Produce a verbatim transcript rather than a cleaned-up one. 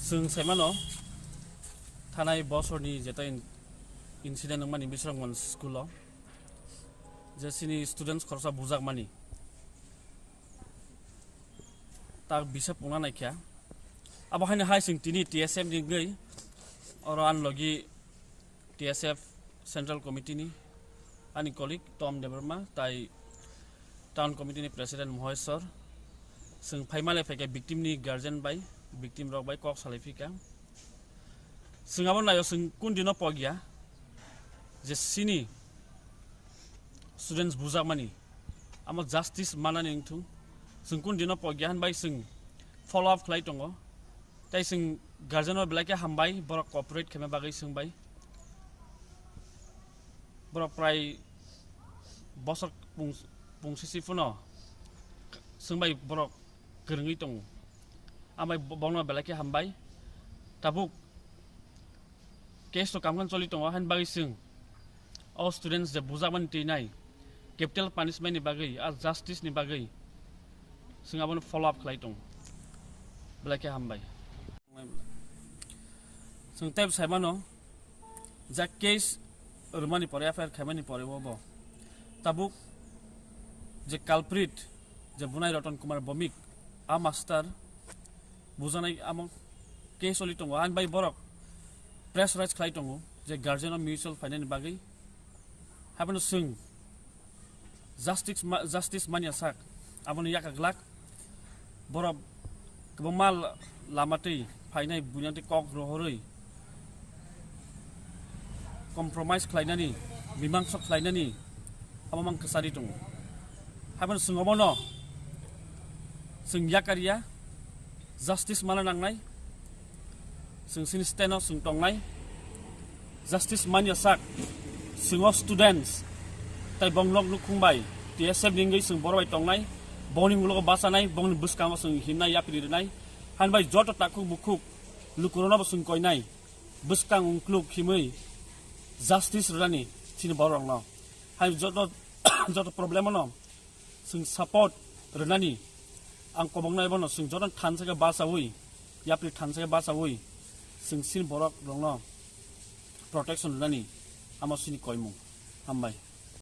Chwng saimano, thanai bosorni jeta in-, incident wngmani Bisramganj school-o je chini students khoroksa bujakmani, tak bisa pungna naikha. Abo haino hai chwng tini T S F ni wngwi oro ani logi T S F Central Committee ni ani colleague Tom Debbarma tai Town Committee ni President Moheswar, chwng phaimale phaikha victim ni guardian bai, victim rok bai kok salai phika. Chwng abo naio chwng kun dino pogya je chini students bujakmani, amo justice manani wngthung. Chwng kun dino pogya hinbai chwng follow up khlai tongo. Tai chwng guardian o belai khe hambai, borok cooperate khaima bagwi chwng bai. Borok prai bosor pung-, pungsisi phano chwng bai borok kwrwngwi tongo. Ambai bo-, bono belai khe hambai. Tabuk case to kamkhan choli tongo, hain bagwi chwng o students je bujakmani twi nai capital punishment ni bagwi, a justice ni bagwi chwng abono follow up khlai tongo. Belai khe hambai. Chwng tei saimano, ja case rwmani pore, F I R khaimani pore bo bo tabuk je culprit, je bunai Roton Kumar Bomik, a master bujanai amo case oli tongo, ani bai borok pressurize khlai tongo je guardian o mutual finance ni bagwi. Haibano chwng justice ma-, justice manya sak, abono yaka glak. Borok kwbangma la-, lama twi phainai buinani twi kok rohorwi compromise khlainani, mimangsa khlainani abo mang kwchari tongo. Haibano chwng obono chwng yakariya, justice mana nangnai. Chwng chini stand o chwng tongnai. Justice manya sak, chwng o students tai bong nok nukhung bai T S F ni wngwi chwng boro bai tongnai. Bongni ulo bachanai, bongni bwskango chwng himnai, yapri rwnai. Hain bai joto takhuk bukhuk lukurokno bo chwng koinai. Bwskang ungkluk himwi justice rwnani chini borokno. Hai joto, joto problem no chwng support rwnani ang koboknai bono chwng joto thansa khe bachawi, yapri thansa khe bachawi chwng chini borok rokno protection rwnani amo chini koimung. Hambai.